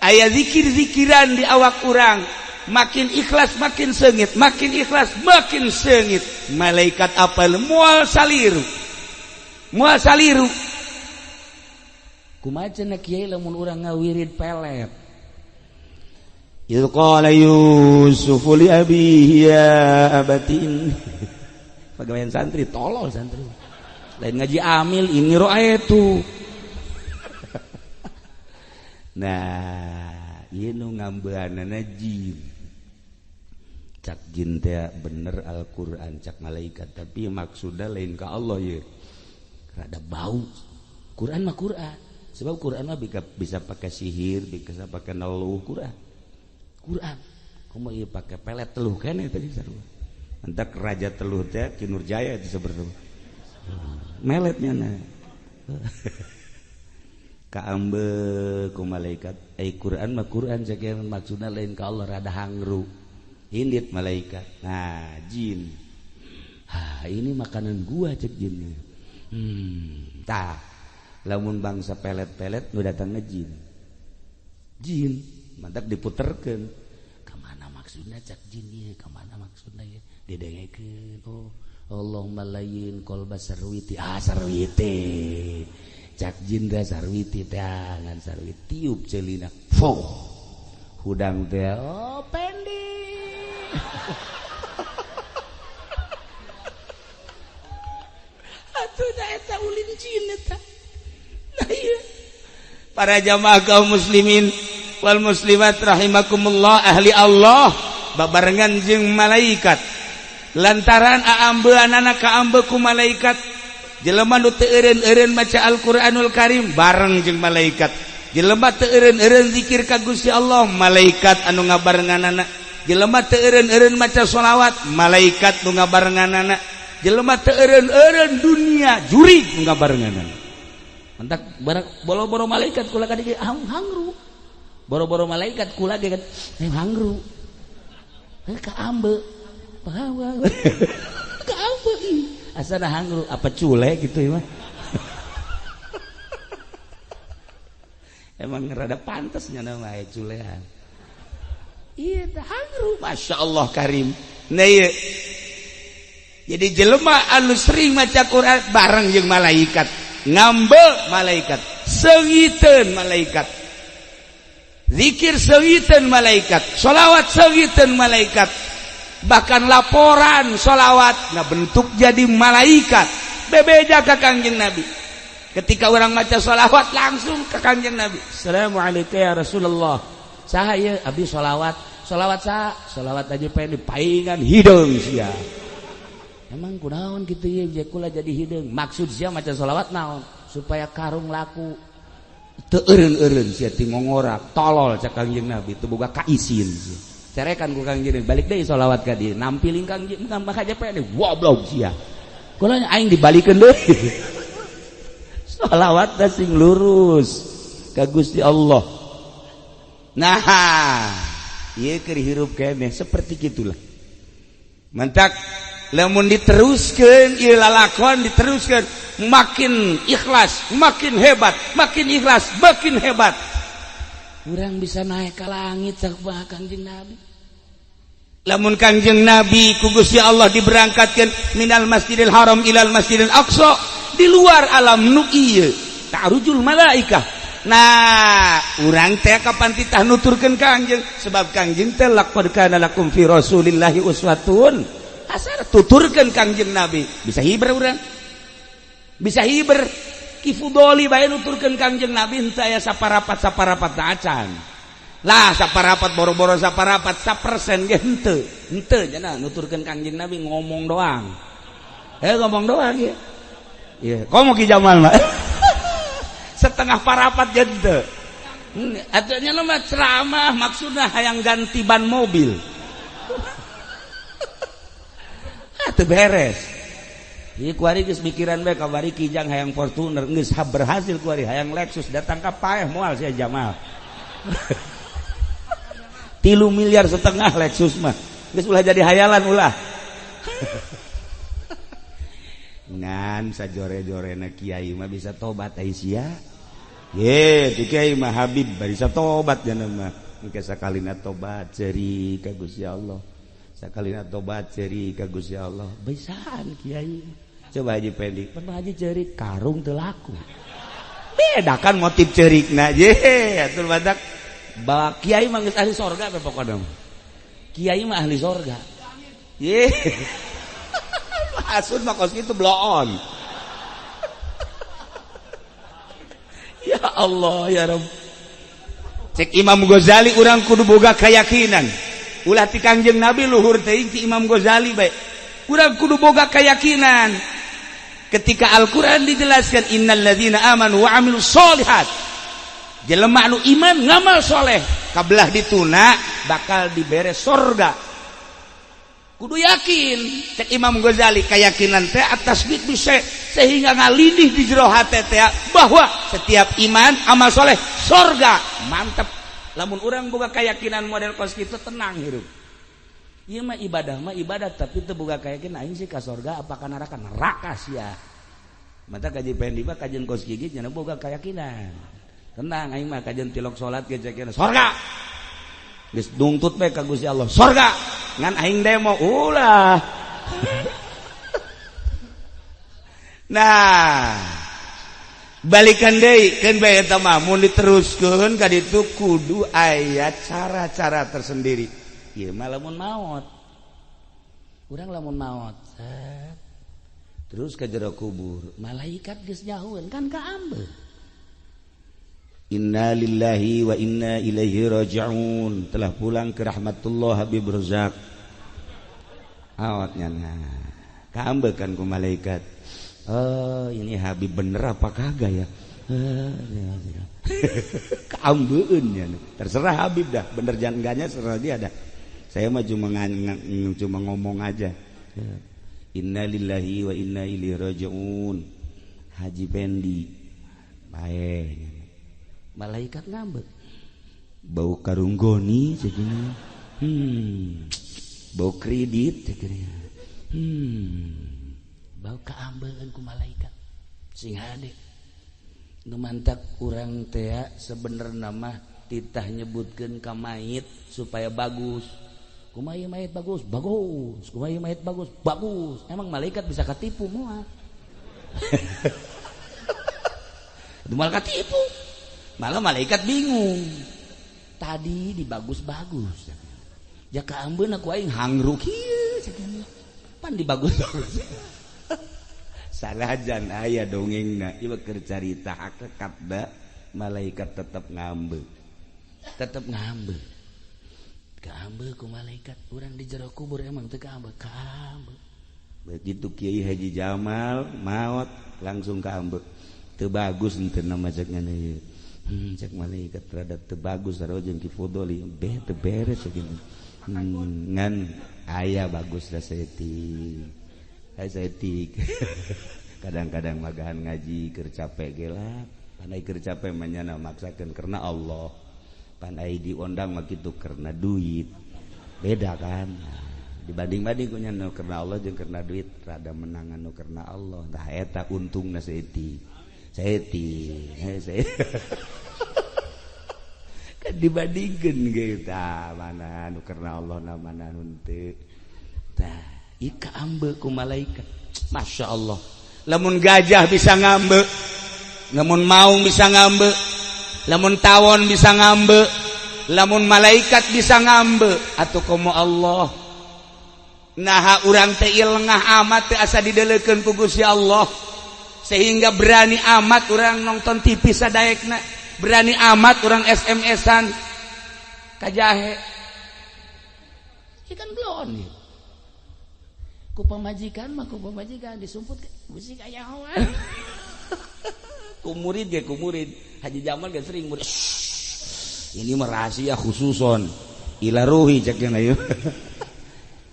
aya zikir-zikiran di awak urang makin ikhlas makin sengit, makin ikhlas makin sengit. Malaikat apal moal saliru, moal saliru. Kumaha cenah kiai lamun urang ngawirid pelet? Idh qala Yusuf li abihi ya abati inni. Pagawean santri tolol santri. Lain ngaji amil ini ro'aitu. Nah, ieu nu ngambeanana jin. Cak jin teh bener Al-Qur'an cak malaikat, tapi maksudna lain ka Allah ye. Rada bau. Quran mah Quran. Sebab Quran mah bisa pakai sihir, bisa pakai neluh Quran. Quran. Kumaha ieu pake pelet teluh keneh tadi sarua. Entak raja teluh teh Ki Nurjaya itu sebenarnya. Meletnya na. Kaambe ku malaikat, ai Quran mah Quran cek maksudna lain ka Allah rada hangru. Indit malaikat. Nah, jin. Ha, ini makanan gua cek jinnya. Tah. Lamun bangsa pelet-pelet nu datangna jin. Jin mantap diputerkeun. Kamana maksudna cak jin ieu? Kamana maksudna ieu? Didengekeun. Oh, Allahumma layyin qalba sarwiti. Ah, sarwiti. Cak jin teh sarwiti teh ngan sarwiti tiup celina. Foh. Hudang teh oh pendi. Atuh da eta ulin jin eta. Nah ieu. Para jamaah kaum muslimin wal muslimat rahimakumullah, ahli Allah babarengan jeung malaikat. Lantaran aambeanana kaambe ku malaikat, jelema nu teu eureun-eureun maca Al-Qur'anul Karim bareng jeung malaikat, jelema teu eureun-eureun zikir ka Gusti Allah malaikat anu ngabarenganana, jelema teu eureun-eureun maca sholawat malaikat nu ngabarenganana, jelema teu eureun-eureun dunia jurig nu ngabarenganana. Mentak boro-boro malaikat kula ka dieu hangru. Boro-boro malaikat kula ge kan hangru. Kaambe. Kaambe ih. Asana hangru apa cule gitu ya mah. Emang rada pantasnya nama culean. Iya hangru. Masya Allah karim. Nah iya. Jadi jelema anu sering maca Quran bareng jeung malaikat, ngambe malaikat, seungiteun malaikat, zikir seungiteun malaikat, sholawat seungiteun malaikat, bahkan laporan sholawat nah bentuk jadi malaikat. Bebeja ka Kangjeng Nabi. Ketika orang maca sholawat langsung ke Kangjeng Nabi. Assalamualaikum ya Rasulullah. Saha ieu abdi sholawat. Sholawat saha? Sholawat aja pengen dipaingan hideung sia. Emang kunaon kitu ieu je kula jadi hideung. Maksud sia maca sholawat naon? Supaya karung laku. Teu eureun-eureun sia ti ngongorak, tolol cak Kangjeng Nabi teu boga kaisin sia. Carekan ku Kangjeng Nabi, balik deui sholawat ka dieu. Nampiling Kangjeng maka aja pengen goblok sia. Kula aing dibalikeun deui. Sholawat teh sing lurus ka Gusti Allah. Nah, ieu keur hirup keneh seperti kitulah. Mentak lamun diteruskeun ieu lalakon diteruskeun makin ikhlas, makin hebat, makin ikhlas, makin hebat. Urang bisa naik ke langit sakumaha Kangjeng Nabi. Lamun Kangjeng Nabi ku Gusti Allah diberangkatkeun minal Masjidil Haram ilal Masjidil Aqsa di luar alam nu ieu ta'rujul malaikah. Nah, urang teh kapan titah nuturkeun Kangjeng sebab Kangjeng teh laqad kana lakum fi Rasulillahi uswatun hasanah, tuturkeun Kangjeng Nabi. Bisa hiber urang. Bisa hiber Ki Fudoli bae nuturkeun Kangjeng Nabi henteu aya saparapat-saparapat acan. Lah saparapat boro-boro saparapat 1% ge henteu. Henteu cenah nuturkeun Kangjeng Nabi ngomong doang. Ngomong doang ya. Iya, komo Ki Jamal mah. Setengah parapat ge henteu. Atunya mah ceramah maksudna hayang ganti ban mobil. Teu beres. Ieu kuari geus mikiran bae kabari Kijang hayang Fortuner geus berhasil kuari hayang Lexus datang ka paeh moal sia Jamal. 3,5 miliar Lexus mah. Geus ulah jadi hayalan ulah. Ngan sajore-jorena kiai mah bisa tobat ai sia. Ye, ti kiai mah Habib bisa tobat jana mah. Engke sakalina tobat ceuri ka Gusti Allah. Sakalina tobat ceuri ka Gusti Allah. Bisaan kiai. Coba Haji Pendi, pernah haji ceurik karung teu laku. Beda kan motif ceurikna ye, atur badak. Bahwa kiai mah geus ahli sorga pe pokona mah. Kiai mah ahli sorga. Ye. Hasud mah kos kitu bloon. Ya Allah ya Rabb. Cek Imam Ghazali urang kudu boga keyakinan. Ulah ti Kangjeng Nabi luhur teuing ti Imam Ghazali bae. Urang kudu boga keyakinan. Ketika Al-Qur'an dijelaskan innalladzina amanu wa amilus sholihat. Jelema anu iman ngamal soleh kabelah dituna bakal dibere sorga. Kudu yakin cek Imam Ghazali keyakinan teh atas bisa sehingga ngalindih di jero hate teh bahwa setiap iman amal soleh sorga. Mantep lamun urang boga keyakinan model kos kitu tenang hirup. Ieu mah ibadah tapi teu boga keyakinan aing sih ka sorga apa ka neraka neraka sia. Mata kaji Pendi mah kajian kos gigit nya boga keyakinan. Tenang aing mah kajian tilok salat ge cekeun sorga. Geus dungtut bae ka Gusti Allah sorga. Ngan aing demo ulah. Nah, balikan deui keun bae eta mah mun diteruskeun ka ditu kudu aya cara-cara tersendiri. Ieu mah lamun maot. Urang lamun maot, set. Terus ka jero kubur, malaikat geus nyahueun kan kaambeut. Inna lillahi wa inna ilaihi raji'un. Telah pulang ke rahmatullah Habib Razak. Awatnya nah. Kaambekan ku malaikat. Oh, ini Habib bener apa kagak ya? Kaambeun nya. Terserah Habib dah, bener jangan enggaknya serah dia dah. Saya mah cuma ngomong aja. Inna lillahi wa inna ilaihi raji'un. Haji Pendi. Bae. Malaikat ngambek. Bau karung goni cekina. Bau kredit cekina. Bau kaambeun ku malaikat. Sing hade. Nu mantak urang teh sebenerna mah titah nyebutkeun ka mayit supaya bagus. Kumaha ieu mayit bagus? Bagus. Kumaha ieu mayit bagus? Bagus. Emang malaikat bisa katipu moal? Itu malah katipu. Malah malaikat bingung. Tadi dibagus-bagus. Ja kaambeun aku aing hangru kieu cenah. Pan dibagus-bagus. Sanajan aya dongengna ieu keur carita hakikat da malaikat tetep ngambeu. Tetep ngambeu. Kaambeun ku malaikat urang di jero kubur emang teu kaambeun, kaambeun. Begitu Kiai Haji Jamal maot langsung kaambeun. Teu bagus henteu nama cek ngene ieu. Cek malaikat terhadap teu bagus sarua jeung Ki Fudoli beh teu beres sakitu. Ngan aya bagus da saeutik. Aya saeutik. Kadang-kadang magahan ngaji keur capek ge lah. Pan ai keur capek mah nyana maksakeun karena Allah. Pan ai diondang mah kitu karena duit. Beda kan? Dibanding-banding ku nya nu karena Allah jeung karena duit rada menangan nu karena Allah. Tah eta untungna saeutik. Saeutik. Kan dibandingkeun ge tah mana nu karena Allah na mana nu henteu. Tah ieu kaambeuk ku malaikat. Masya Allah. Lamun gajah bisa ngambek, lamun maung bisa ngambek, lamun tawon bisa ngambek, lamun malaikat bisa ngambek, atuh komo Allah. Naha urang teh lengah amat teh asa didelekeun ku Gusti Allah. Sehingga berani amat orang nonton TV sadaekna, berani amat orang SMS-an. ka jahe. Ieu kan bloon ieu. Ku pamajikan mah ku pamajikan disumput bisi kayahoan. Ku murid ge ku murid. Haji Jamal ge sering murid. Ini mah rahasia khususon. Ila ruhi cek cenah ieu.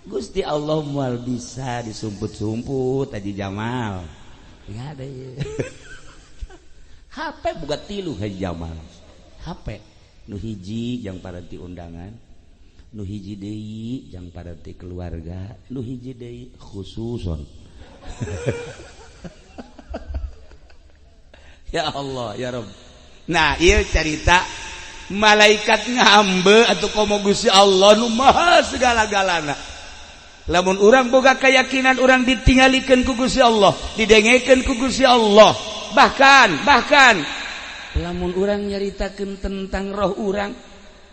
Gusti Allah moal bisa disumput-sumput Haji Jamal. Enggak ada ieu. HP boga 3 Haji Jamal. HP nu hiji jang paranti undangan, nu hiji deui jang paranti keluarga, nu hiji deui khususon. Ya Allah ya Rabb. Nah, ieu carita malaikat ngambe atau komo Gusti Allah nu maha segala-galana. Lamun urang boga keyakinan urang ditinggalikeun ku Gusti Allah, didengekeun ku Gusti Allah. Bahkan lamun urang nyaritakeun tentang roh urang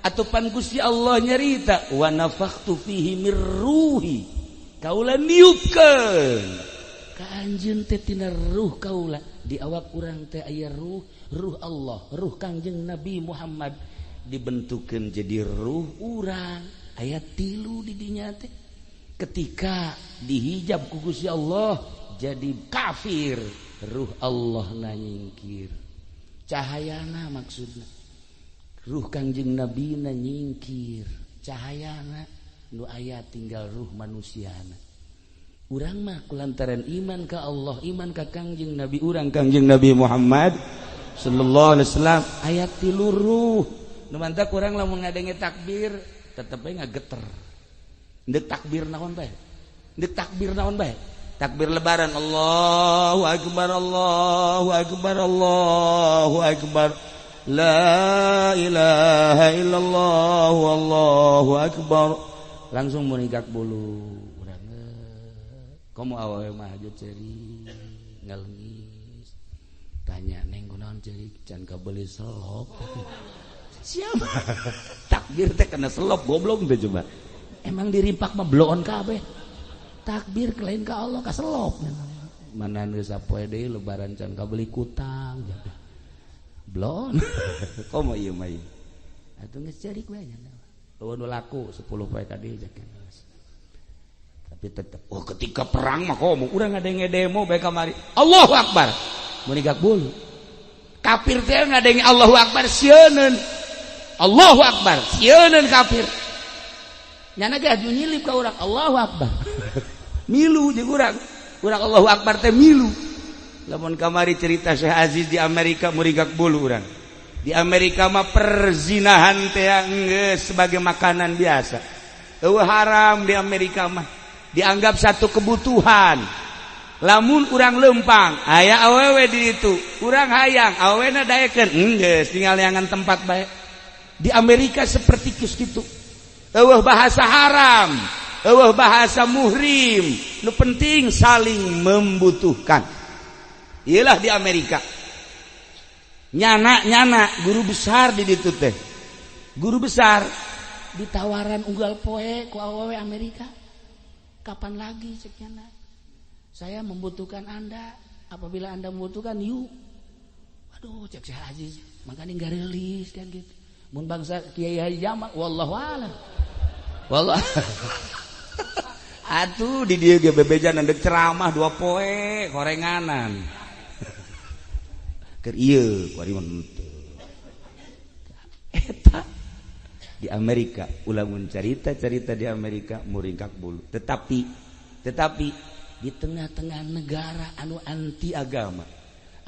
atupan Gusti Allah nyarita wa nafakhtu fihi mir ruhi, kaula niupkeun ka anjeun teh tina ruh kaula. Di awak urang teh aya ruh, ruh Allah, ruh Kangjeng Nabi Muhammad dibentukeun jadi ruh urang. Aya 3 di dinya teh. Ketika dihijab ku Gusti Allah jadi kafir, ruh Allah na nyingkir. Cahayana maksudna. Ruh Kangjeng Nabi na nyingkir. Cahayana nu aya tinggal ruh manusiana. Urang mah kulantaran iman ka Allah, iman ka Kangjeng Nabi urang Kangjeng Nabi Muhammad sallallahu alaihi wasallam aya 3 ruh. Nu mantak urang lamun ngadenge takbir tetep we ngageter. Ndek takbir naon bae? Ndek takbir naon bae? Takbir lebaran Allahu akbar Allahu akbar Allahu akbar la ilaha illallah wallahu akbar. Langsung munigak bulu urang. Komo awewe mah hajut ceri ngelengis. Tanya neng kunaon ceri can kabeuli selop. Siapa? Takbir teh kena selop goblok teh coba. Emang dirimpak mah bloon kabeh. Takbir lain ka Allah ka selop. Mana geus sapoe deui lebaran can kabeli kutang. Bloon. Komo ieu mah ieu. Atuh geus cerik bae nya. Eueuh nu laku 10 poe ka dieu Tapi tetep oh ketika perang mah komo urang ngadenge demo bae kamari. Allahu Akbar. Munigak bulu. Kafir teh ngadenge Allahu Akbar sieuneun. Allahu Akbar sieuneun kafir. Nyana ge aju nyilip ka urang Allahu Akbar. Milu jeung urang. Urang Allahu Akbar teh milu. Lamun kamari cerita Syekh Aziz di Amerika murigak bulu urang. Di Amerika mah perzinahan teh geus sebagai makanan biasa. Eueuh haram di Amerika mah. Dianggap satu kebutuhan. Lamun urang lempang aya awewe di ditu, urang hayang awewena daekeun geus tinggal neangan tempat bae. Di Amerika seperti kitu. Eueuh bahasa haram, eueuh bahasa muhrim, nu penting saling membutuhkan. Iyalah di Amerika. Nyana-nyana guru besar di ditu teh. Guru besar ditawaran unggal poe ku awewe Amerika. Kapan lagi cek nyana? Saya membutuhkan Anda. Apabila Anda membutuhkan, yuk. Aduh, cek Syekh Aziz, makanya nggak rilis kan gitu. Mun bangsa Kiai Haji Jamal, wallahu a'lam. Wallah. Atuh di dieu ge bebejan ndek ceramah 2 poe korenganan. Keur ieu kuari mah henteu. Eta di Amerika ulah mun carita-carita di Amerika muringkak bulu. Tetapi di tengah-tengah negara anu anti agama,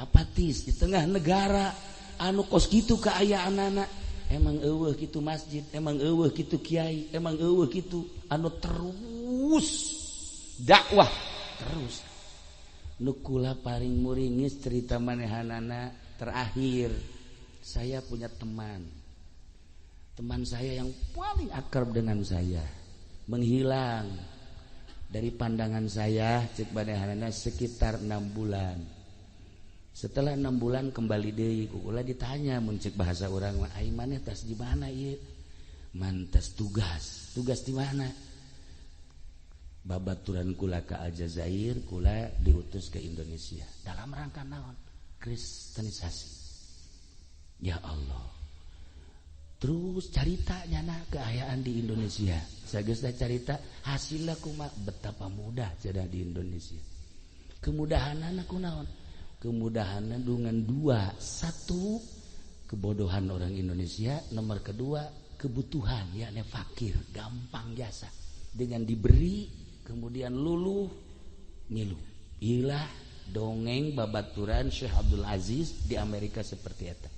apatis, di tengah negara anu kos kitu kaayaanana, emang eueuh kitu masjid, emang eueuh kitu kiai, emang eueuh kitu anu terus dakwah terus. Nu kula paling muringis cerita manehanana terakhir, saya punya teman. Teman saya yang paling akrab dengan saya menghilang dari pandangan saya cek manehanana sekitar 6 bulan. Setelah 6 bulan kembali deui ku kula ditanya mun cek bahasa urang mah ai maneh tas di mana ieu? Mantas tugas. Tugas di mana? Babaturan kula ke Aljazair, kula diutus ke Indonesia dalam rangka naon? Kristenisasi. Ya Allah. Terus carita nyana keayaan di Indonesia. Sageusna carita hasilna kumaha, betapa mudah jadah di Indonesia. Kemudahanana kunaon? Kemudahanna dengan dua. Satu, kebodohan orang Indonesia. Nomor kedua, kebutuhan, yakni fakir, gampang jasa. Dengan diberi kemudian luluh ngilu. Ilah dongeng babaturan Syekh Abdul Aziz di Amerika seperti eta.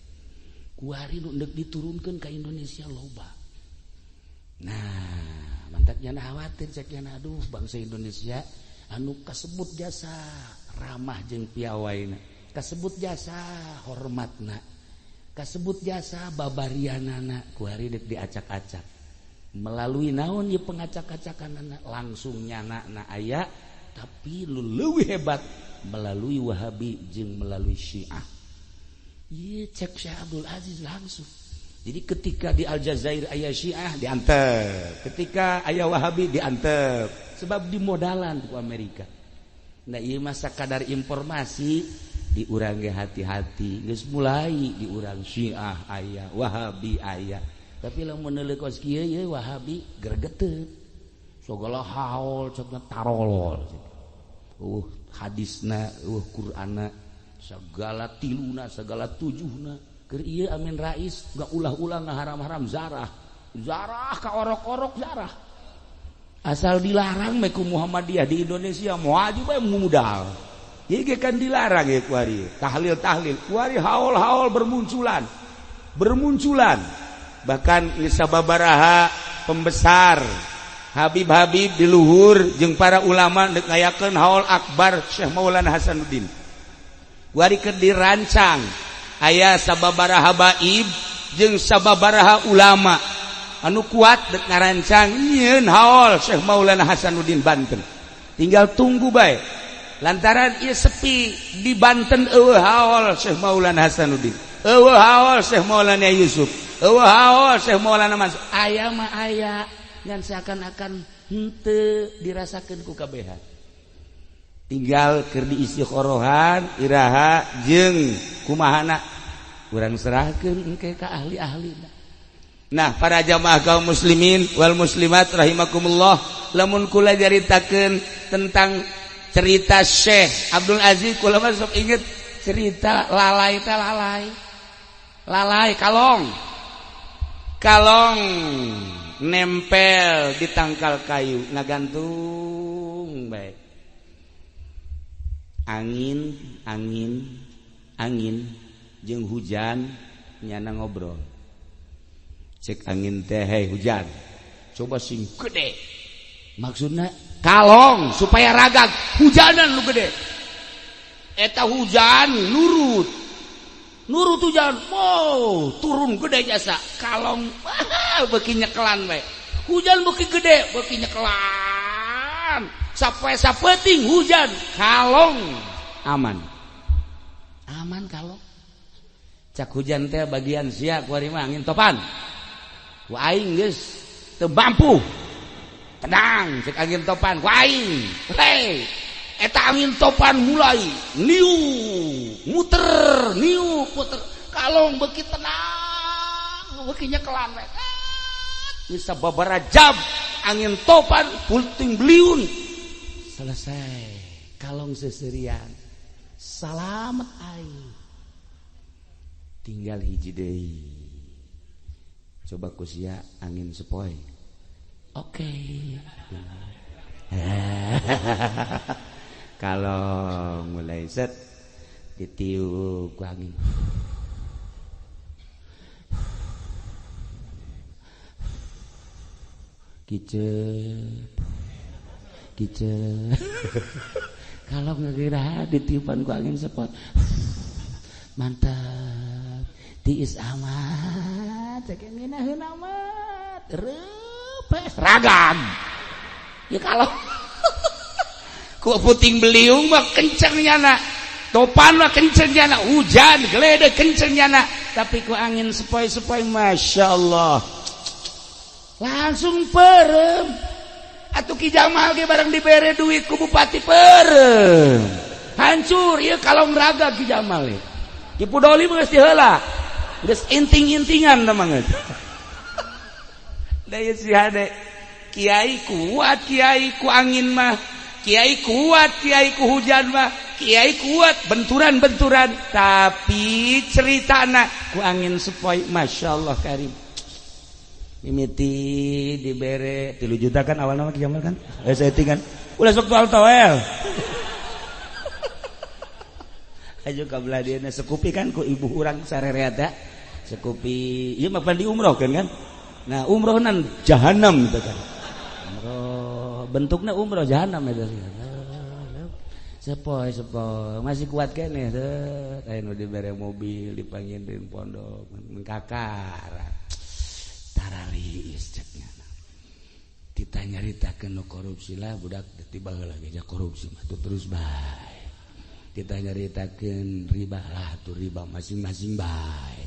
Kuari nu endek diturunkan ke Indonesia loba. Nah, mantak nyana khawatir cek nyana, aduh bangsa Indonesia anu kasebut jasa ramah jeung piawaina, kasebut jasa hormatna, kasebut jasa babarianana, kuari dek diacak-acak. Melalui naon ieu pengacak-acakanana langsung nyana na aya, tapi lu leuwih hebat melalui Wahabi jeung melalui Syiah. Iya cek Syekh Abdul Aziz langsung. Jadi ketika di Aljazair aya Syiah diantep, ketika aya Wahabi diantep, sebab dimodalan ku Amerika. Nah ieu mah sakadar informasi di urang ge hati-hati, geus mulai di urang Syiah aya, Wahabi aya. Tapi lamun neuleuh kos kieu ye Wahabi gregeteun. Sagala haul cekna tarolol. Hadisna, Qur'anna, segala tiluna, segala tujuhna. Keur ieu Amin Rais gak ulah-ulah ngaharam-haram zarah. Zarah ka orok-orok zarah. Asal dilarang meh ku Muhammadiyah di Indonesia moal bae mudal. Ieu ge kan dilarang ye kuari. Tahlil-tahlil, kuari haul-haul bermunculan. Bermunculan. Bahkan geus sababaraha pembesar Habib-habib di luhur jeung para ulama deuk ngayakeun haul akbar Syekh Maulana Hasanuddin. Kuari keur dirancang aya sababaraha habaib jeung sababaraha ulama anu kuat dek ngarancang nyieun haul Syekh Maulana Hasanuddin Banten. Tinggal tunggu bae. Lantaran ieu sepi di Banten eueuh haul Syekh Maulana Hasanuddin, eueuh haul Syekh Maulana Yusuf, eueuh haul Syekh Maulana Mansur. Aya mah aya ngan seakan-akan henteu dirasakeun ku kabehan. Tinggal keur diistikhorohan iraha jeung kumahana urang serahkeun engke ka ahli-ahlina. Nah, para jamaah kaum muslimin wal muslimat rahimakumullah, lamun kula caritakeun tentang cerita Syekh Abdul Aziz, kula mah sok inget cerita lalai teh lalai. Lalai kalong. Kalong nempel di tangkal kayu ngagantung bae. Angin, angin, angin jeung hujan nyana ngobrol. Cek angin teh, hei hujan, coba sing gede. Maksudna kalong supaya ragag hujanan lu gede. Eta hujan nurut. Nurut hujan, wow, turun gede jasa. Kalong beuki nyekelan bae. Hujan beuki gede, beuki nyekelan. Sampai sapeting hujan, kalong aman. Aman kalong. Cak hujan teh bagian sia kuari mah angin topan. Ku aing geus teu mampu. Tenang cek angin topan ku aing. Hei, eta angin topan mulai niu muter, niu puter. Kalong beuki tenang, beuki nyekelan we. Geus sababaraha jam angin topan puting beliung. Selesai. Kalong seserian. Salamet aing. Tinggal hiji deui. Coba ku sia angin sepoi. Oke. Kalau mulai set ditiup ku angin. Kicep. Kicep. Kalau ngegira ditiupan ku angin sepoi. Mantap. Tiis amat, cek ngeunaheun amat. Reupes ragam. Ya kalau ku puting beliung mah kenceng nyana. Topan mah kenceng nyana, hujan geledek kenceng nyana, tapi ku angin sepoi-sepoi Masya Allah. Langsung perem. Atuh Ki Jamal ge barang dibere duit ku bupati perem. Hancur ieu kalong raga Ki Jamal. Ki Pudoli mah geus diheula. Geus inting-intingan tah mah geus. Daya si hade kiai kuat, kiai ku angin mah, kiai kuat, kiai ku hujan mah, kiai kuat benturan-benturan, tapi ceritana ku angin sepoi, masya Allah karim. Mimiti dibere 3 juta kan awal nama Ki Jamal kan? Saya kan. Ulah sok toel toel. Ayo ka belah dieuna sekupi kan ku ibu urang sarereada. Sekupi ieu mah pan diumrohkeun kan? Nah, umrohnan jahanam gitu kan. Umroh bentukna umroh jahanam eta sih. Sepoi sepoi masih kuat keneh teh. Aya nu dibere mobil dipanggil di pondok kakara. Tarariis ceknya. Kita nyaritakeun nu korupsi lah budak tiba baheula ge korupsi mah terus bae. Kita nyaritakeun riba lah tuh riba masing-masing bae.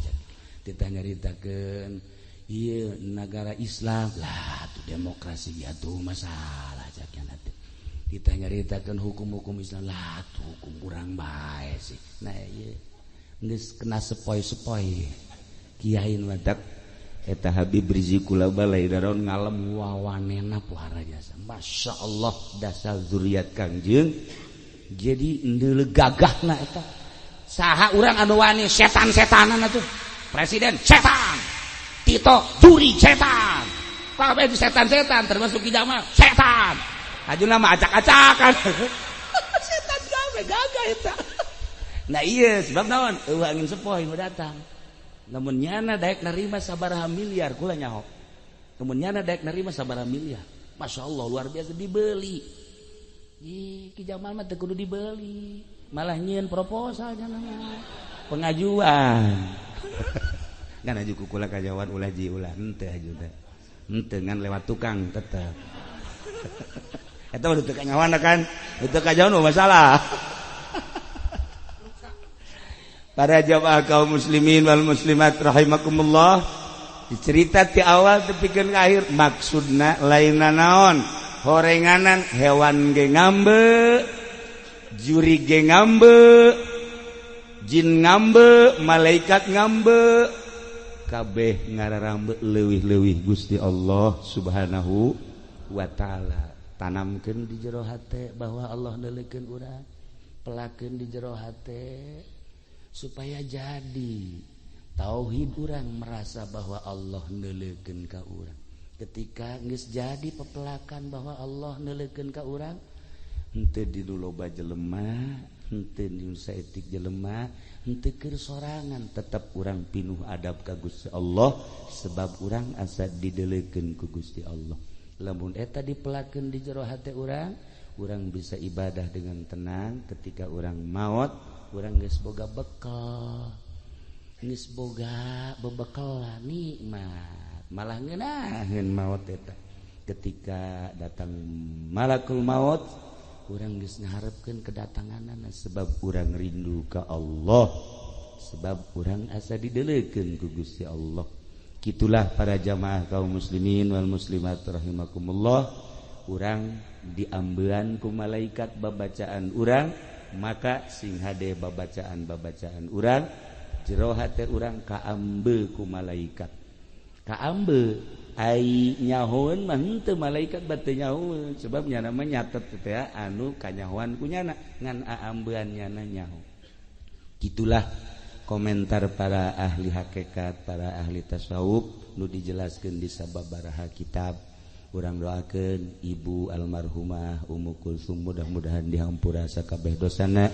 Kita nyaritakeun ieu negara Islam lah tuh demokrasi ya tuh masalah ceknya nanti. Kita nyaritakeun hukum-hukum Islam lah tuh hukum kurang bae sih. Nah ieu geus kena sepoi-sepoi. Kiai nu matak eta Habib Rizik kula balai daron ngalem wawanena puara jasa. Masya Allah dasar zuriat Kangjeng. Jadi ndeuleu gagahna eta. Saha urang anu wani setan-setanan atuh. Presiden setan. Tito juri setan. Kabeh setan-setan termasuk Ki Jamal setan. Ajuna mah acak-acakan. Setan kabeh gagah eta. Nah iya sebab naon? Eueuh angin sepoi nu datang. Namun nyana daek nerima sabaraha miliar kula nyaho. Namun nyana daek nerima sabaraha miliar. Masya Allah luar biasa dibeli. Ih, Ki Jamal mah teu kudu dibeli. Malah nyieun proposal nya mah. Pengajuan. Ngan aju ku kula kajawan ulah ji ulah henteu aju teh. Henteu ngan lewat tukang tetep. Eta mah teu kanyawan kan. Teu kajawan mah masalah. Para jamaah kaum muslimin wal muslimat rahimakumullah, dicerita ti awal tepikeun ka akhir maksudna lainna naon? Horenganan hewan ge ngambe, juri ge ngambe, jin ngambe, malaikat ngambe, kabeh ngararambe leuwih-leuwih Gusti Allah Subhanahu wa taala. Tanamkeun di jero hate bahwa Allah neuleukeun urang, pelakeun di jero hate supaya jadi tauhid urang merasa bahwa Allah neuleukeun ka urang. Ketika geus jadi pepelakan bahwa Allah neuleukeun ka urang, henteu di nu loba jelema, henteu di nu saeutik jelema, henteu keur sorangan, tetep urang pinuh adab ka Gusti Allah sebab urang asa dideleukeun ku Gusti Allah. Lamun eta dipelakeun di jero hate urang, urang bisa ibadah dengan tenang. Ketika urang maot, urang geus boga bekal, geus boga bebekalan nikmat, malah ngeunaheun maot eta. Ketika datang malakul maut, urang geus ngaharepkeun kedatanganana sebab urang rindu ka Allah, sebab urang asa dideleukeun ku Gusti Allah. Kitulah para jamaah kaum muslimin wal muslimat rahimakumullah, urang diambean ku malaikat babacaan urang, maka sing hade babacaan-babacaan urang, jero hate urang kaambe ku malaikat. Kaambe ai nyahoeun mah henteu malaikat bate nyahoeun, sebab nyana mah nyatet teh anu kanyahoan ku nyana, ngan aambean nyana nyaho. Gitulah komentar para ahli hakikat, para ahli tasawuf nu dijelaskeun di sababaraha kitab. Urang doakeun ibu almarhumah Ummu Kulsum mudah-mudahan dihampura sakabeh dosana,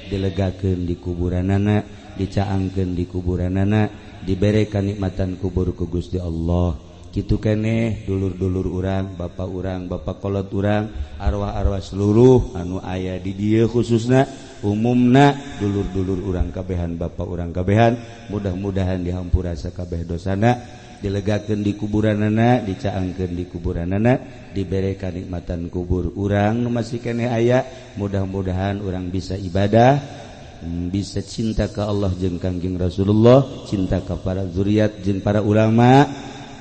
dilegakeun di kuburanana, dicaangkeun di kuburanana, dibere kanikmatan kubur ku Gusti Allah. Kitu keneh dulur-dulur urang, bapak urang, bapak kolot urang, arwah-arwah seluruh anu aya di dieu khususna umumna dulur-dulur urang kabehan, bapak urang kabehan, mudah-mudahan dihampura sakabeh dosana, dilegakeun di kuburanana, dicaangkeun di kuburanana, dibere kanikmatan kubur urang nu masih keneh aya. Mudah-mudahan urang bisa ibadah, bisa cinta ka Allah jeung Kangjeng Rasulullah, cinta ka para zuriat jeung para ulama.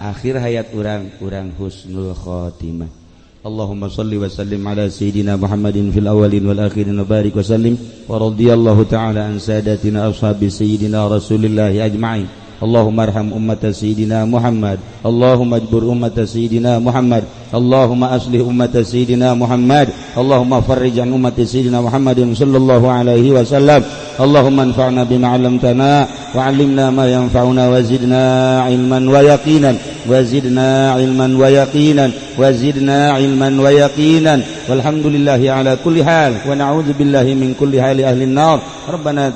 Akhir hayat urang, urang husnul khotimah. Allahumma salli wa sallim ala sayyidina Muhammadin fil awwalin wal akhirin wa barik wa sallim wa radhiyallahu ta'ala an sadatina ashabi sayyidina Rasulillah ajma'in. Allahumma arham ummata sayyidina Muhammad. Allahumma ajbur ummata sayyidina Muhammad. Allahumma aslih ummata sayyidina Muhammad. Allahumma farrij an ummati sayyidina Muhammadin sallallahu alaihi wasallam. Allahumma anfa'na bima 'allamtana wa 'allimna ma yanfa'una wa zidna 'ilman wa yaqinan wa zidna 'ilman wa yaqinan wa zidna 'ilman wa yaqinan. Walhamdulillahi ala kulli hal wa na'udzu billahi min kulli hali ahli an-nar. Rabbana